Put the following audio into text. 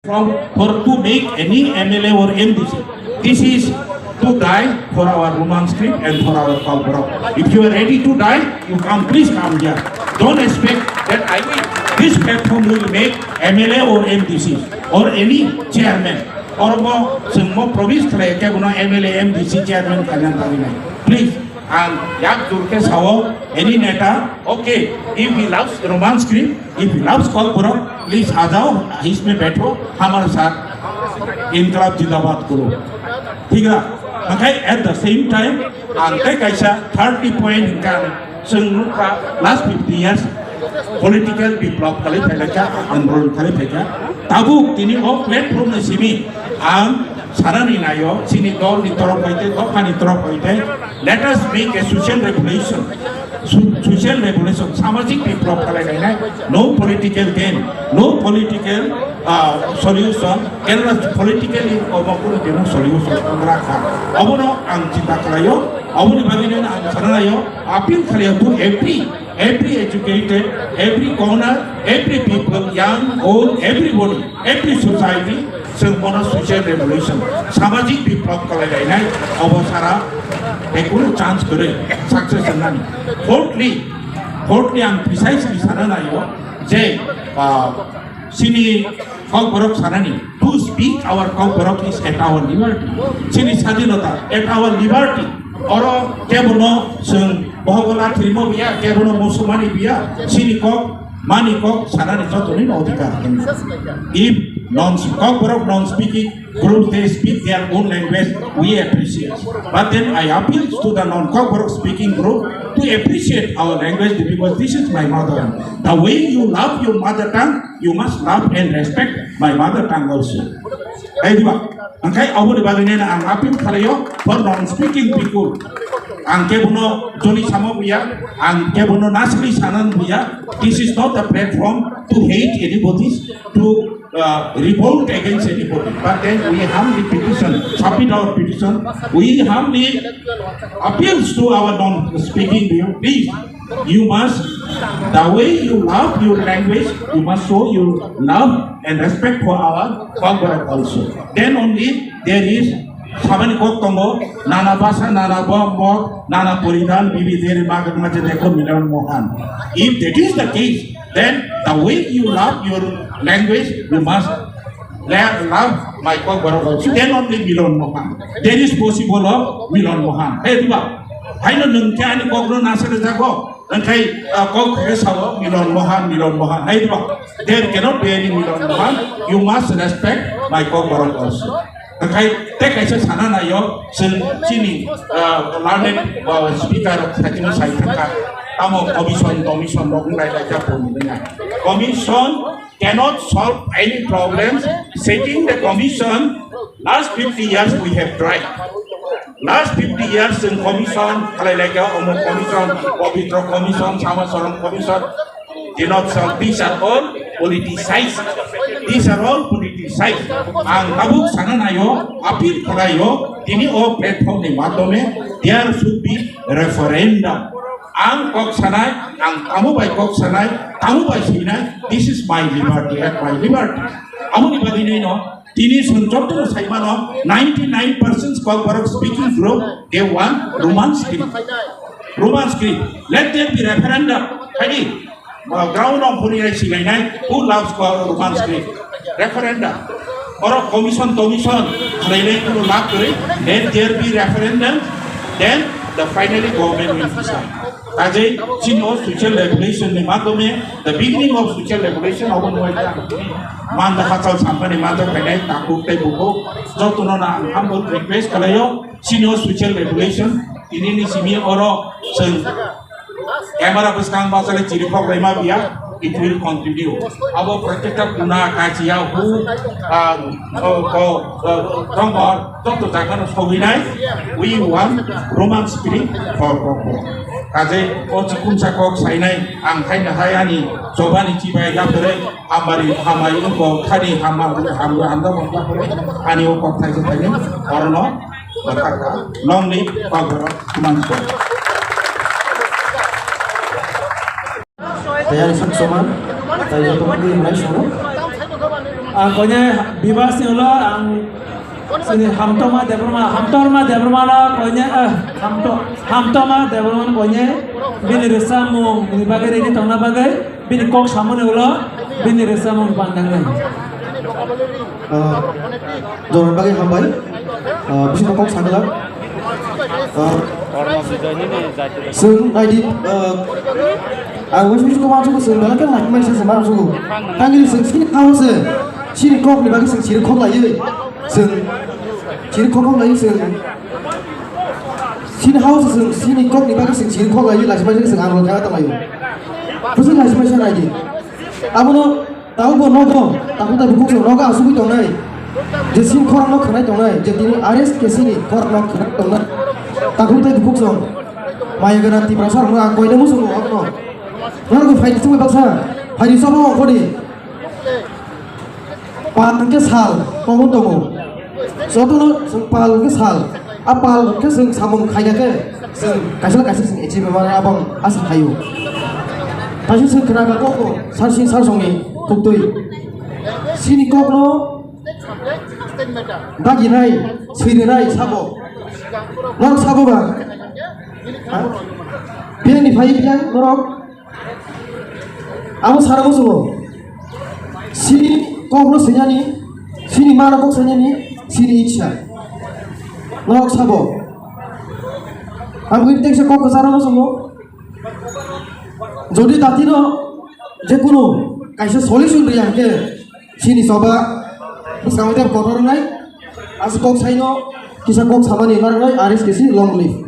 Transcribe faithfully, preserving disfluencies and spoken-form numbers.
from for to make any M L A or M D C. This is to die for our Roman script and for our Kokborok. If you are ready to die, you come, please come here. Don't expect that I will, this platform will make M L A or M D C or any chairman. Or mo, chwng mo promise khlai khe bono M L A, M D C chairman khaina tangwi nai. Please, ang yak jur khe sao, any neta, okay, if he loves Roman script, if he loves Kokborok, please आ जाओ, इसमें बैठो, हमारे साथ इनकलाब जिंदाबाद करो। ठीक है? Hwnkhe at the same time, ang tei kaisa thirty point hwnkha, chwng nukha last fifty years political biplop khalai phaikha, andolon khalai phaikha. Tabuk tini o platform ni simi ang sanani naio, chini dol ni torok bai tei, dopha ni torok bai tei, let us make a social revolution. Su-, social revolution, samajik biplop khalai lainai, no political gain, no political, ah, solution, Kerala politically obo kunu dino solution wngra kha. Obono ang chinta khlaio, oboni bagwi no ang sana laio, appeal khlaio to every, every educated, every corner, every people, young, old, everybody, every society, chwng bono social revolution, samajik biplop khalai lainai, obo sara ekunu chance kwrwi success wngnani. Fourthly, fourthly ang precisely sana laio je, ah, chini Kokborok sanani, to speak our Kokborok is at our liberty. Chini sadinota, at our liberty. Oro kebono chwng bohogo lathirimo biya, kebono musumani biya, chini kok, mani kok, sanani jotoni no odhikar. If non, Kokborok non speaking group, they speak their own language, we appreciate. But then I appeal to the non Kokborok speaking group to appreciate our language because this is my mother tongue. The way you love your mother tongue, you must love and respect my mother tongue also. Hai diba? Angkai aboni bagwi nena ang appeal khalaio for non speaking people. Ang kebono joni samo buya, ang kebono nasli sanan buya. This is not a platform to hate anybody, to, uh, revolt against anybody. But then we humbly petition, submit our petition. We humbly appeals to our non-speaking people. Please, you must, the way you love your language, you must show your love and respect for our Kokborok also. Then only there is samani kok tongo, nana basa, nana bo-, mot, nana poridan, bibi deri magat maje dekho Milan Mohan. If that is the case, then the way you love your language, you must le-, love my Kokborok also. Then only Milan Mohan. There is possible of Milan Mohan. Hey, diba? Haino nwng khe ani kokno nasale jago. Angkai, uh, kok khe sao Milan Mohan, Milan Mohan. Hai diba? There cannot be any Milan Mohan. You must respect my Kokborok also. Angkai te kaisa sana naio, chwng chini, uh, learned, uh, speaker khatino sai thangkha. Tamo commission, commission rok nai lai ja pon nai. Commission cannot solve any problems. Sitting the commission, last fifty years we have tried. Last fifty years in commission, khalai laikha, Omuk commission, Pabitra commission, Samasaran commission, did not solve. These are all politicized. These are all politicized. Ang tabuk sana naio, appeal khalaio, tini o platform ni madhyome, there should be referendum. Ang kok sanai, ang tamo bai kok sanai, tamo bai sinai, this is my liberty and my liberty. Amoni bagwi nai no, tini song jotto no sai mano, ninety nine percent Kokborok speaking group, they want Roman script. Roman script. Let there be referendum. Hai di, uh, ground of Huni Rai Silainai, who loves Ko-, Roman script? Referendum. Oro commission, commission, khlainai kuno lab kwrwi, let there be referendum, then the finally government will decide. Kajei chini o social revolution ni madhyome, the beginning of social revolution, obo nungwi ta manda hachal sampani manda khainai takhuk tei bukhuk, jotono na ang humble request khlaio, chini o social revolution, tini ni simi oro chwng camera bwskang bachale chirikhok laima biya, it will continue. Abo protekta kuna kachiya hu, ah, o, o, o, tongor, joto jaga no sogwinai, we want Roman script for Kokborok. Kajei o chikumsa kok sainai, ang khaina hai ani chobani chibai yapre, hamari, hamai ungko khani, hamar, hamra, hamda, hamda, ani o kok thaisa thaini, orono, bathakha, long live Kokborok, Roman script. Tayari sung soman, tayari pemilih mulai sono. Ang koine bibas ni ulo ang sini Hamtoma Debbarma, Hamtoma Debbarma no koine, eh, Hamto-, Hamtoma Debbarma no koine bini rwchapmung ni bagwi ready tongna bagwi bini kok samani ulo bini rwchapmung pandangnai. Ah, jorani bagwi hambai. Ah, bisingtwi kok saglak. Ah, chwng naidi, ah, ang waisa waisa kok mansugo, chwng belai khe laiphimani se mansugo. Tangri chwng sini khao se, sini kokni bagwi chwng siri khok laiwi. Chwng siri khok khok laiwi chwng. Sini hao se chwng sini kokni bagwi chwng siri khok laiwi, laiphimani se chwng ang rwkha tong laiwi. Bwswk laiphimani se naidi. Abono Tabukbo nogo, takhuk tai bukhuk chwng nogo asugwi tongnai. Je sini khorang no khwnai tongnai, je tini R S K C ni khorang no khwnai tongnai. Takhuk tai bukhuk chwng. Maya gana Tiprasa rok no ang koina muchungo okno. Norok phaidi chwngwi baksa, phaidi sobo ongkhordi. Pal hwnkhe sal, tongo tongo. Jotono chwng pal hwnkhe sal. A pal hwnkhe chwng samung khaina khe chwng kaisa kaisa chwng achieve mano abang asa khaio. Kaisa chwng khna kha kok bo sar sing sar songni tuktwi. Sini kokno daginai, swinai sabo. Norok sabo ba? Ha? Biyangni phai biyang norok Abo sara muchungo. Sini kokno sinani, sini mano kok sinani, sini ichha. Norok sabo. Abo ini teksa kok sara muchungo. Jodi datino je kuno kaisa solution riya hwnkhe sini soba bwskango tei kotor wngnai. Aswk kok saino kisa kok samani narwknai R S K C long live.